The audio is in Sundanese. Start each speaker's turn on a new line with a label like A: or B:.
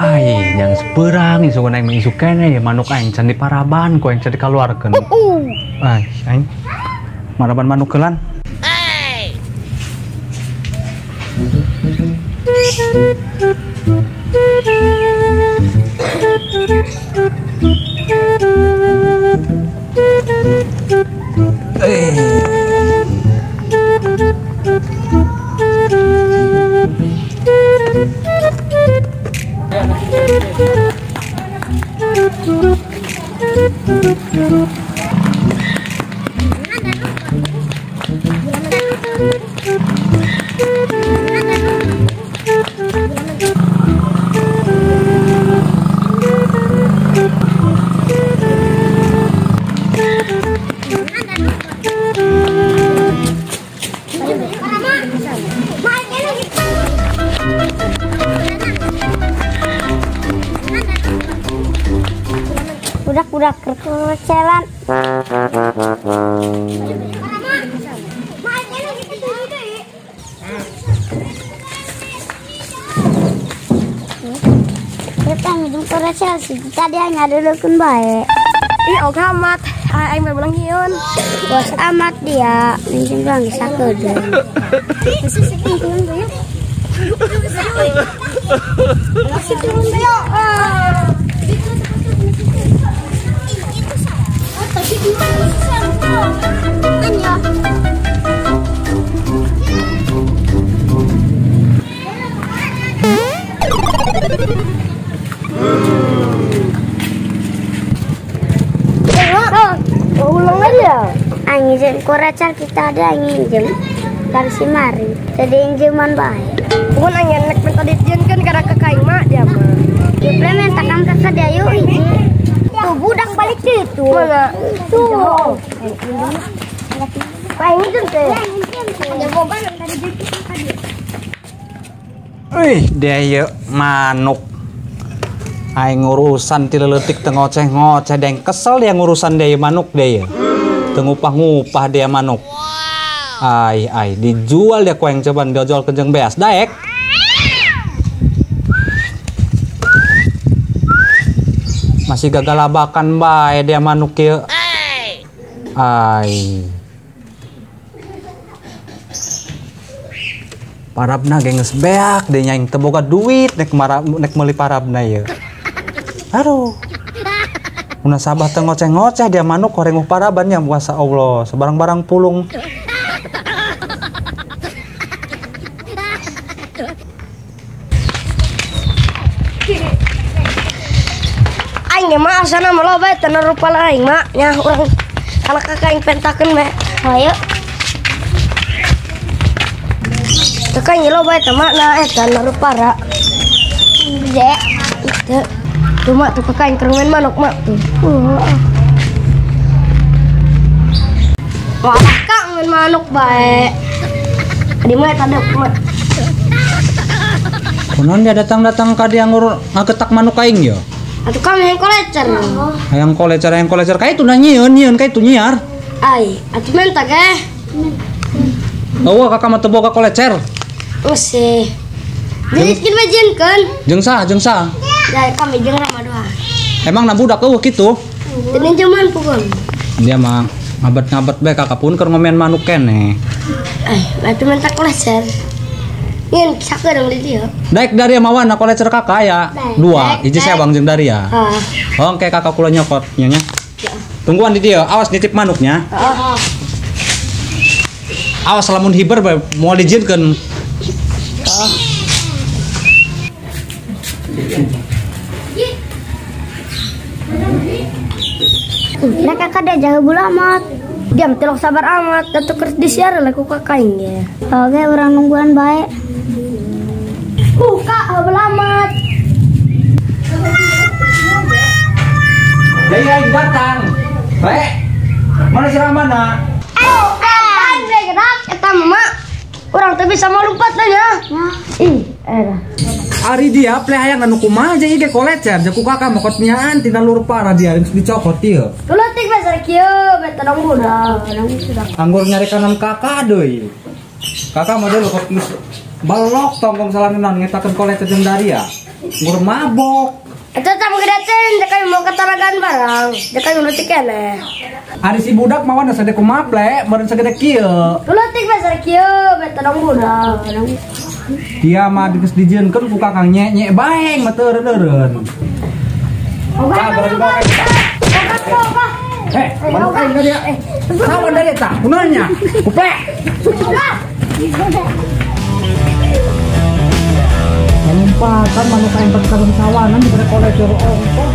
A: Ai, yang seberang isu aing mah isu keneh ya manuk aing can diparaban ku aing can dikaluarkeun. Ai, aing maraban manuk heulan.
B: Budak-budak kerecelan. Kita ngidung kerecel sih, tadi hanya dulukeun bae.
C: Ih, oge amat, aing bae belang hieun.
B: Bos amat dia, mungkin doang geus sakedeung. Ulang aja. Angin koracal kita ada angin jem dari si mari. Jadi injeman baik.
C: Bukan angin nek minta diizinkan karena kakak mah dia mah.
B: Implement takam kakak dia yuk ini. Tuh budak balik itu.
C: Mana?
B: Tuh.
C: Pak ini tuh.
A: Wih, dia ye manuk. Aing ngurusan ti leutik teu ngoceh-ngoceh deng kesel dia ngurusan dia manuk dia ye. Teu ngupah-ngupah dia manuk. Ai ai dijual dia ku aing coba dijual ke jeung beas daek. Masih gagalabakan bae dia manuk ieu. Ai. Parabna ge geus beak deui nya aing teu boga duit nek nek meuli parabna ieu. Aduh. Munasabah teu ngoceh-ngoceh dia manuk horeng paraban nya puasa Allah, sebarang-barang pulung.
C: Aing mah asana mah loba teu rupa aing mah nya urang kana kakak aing pentakeun we.
B: Hayu.
C: Kakak aing loba eta mah na eta rupara.
B: Gede.
C: Teu. Tuh mak tuh kakak aing keur main manuk mak tuh. Wah kakak main manuk bae. Di mana eta deuk mak.
A: Kunaon dia datang-datang ka dia ngagetak manuk aing ye?
C: Atuh kami yang kolecer.
A: Hayang kolecer ka itu na nyieun nyieun ka itu nyiar.
C: Ai, atuh menta ge.
A: Eueuh kakak mah teu boga kolecer.
C: Geus. Jadi kin mah jieunkeun.
A: Jeung saha jeung saha?
C: Da kami jeung Rama doang.
A: Emang na budak eueuh kitu?
C: Teu cuman pukul.
A: Dia mah ngabet-ngabet bae kakak pun keur ngomen manuk keneh.
C: Eh, atuh menta kolecer. Nyen sakedeung di dieu.
A: Daek dari mawana kolecer kakak ya. Dua, hiji saya bang jeung Daria. Heeh. Oh, engke kakak kula nyokot nya nya. Tungguan di dieu, awas nitip manuknya.
C: Heeh.
A: Awas lamun hiber bae moal dijieunkeun.
C: Heeh.
B: Nah kakak dia jauh bulu amat.
C: Diam tilok sabar amat, datuk keur disiar lah ku kakak aing ge.
B: Oke, urang nungguan bae.
C: Buka heula amat.
A: Jadi aing datang. Baik. Mana si Ramana?
C: Aing gerak eta mah. Urang teh bisa melompat nya. Ih, era.
A: Ari dia pleh hayang anu kumaha jeung ieu ge kolecer jeung ku kakak mokot nyaan tina lur parah dia geus dicokot ieu.
C: Leutik we sareng kieu beta dong budak.
A: Anggur nyari kanan kakak deui. Kakak mah deui kok geus balok tongkong salanenan ngetakeun kolecer jeung daria. Nggur mabok.
C: Eta tah gede teh dek aing mau ketaragan barang. Dek aing leutik keneh.
A: Ari si budak mawana sade kumaha ple meureun sagede kieu.
C: Leutik we sareng kieu beta dong budak.
A: Dia mah geus dijieunkeun ku kakang nyek-nyek bae mah teu eureun-eureun. Eh, manuk aing ka dia. Sawan dari eta, kunaon nya? Kuplek. Lompatan manuk aing pake sawanan dibere kolecer ongkos.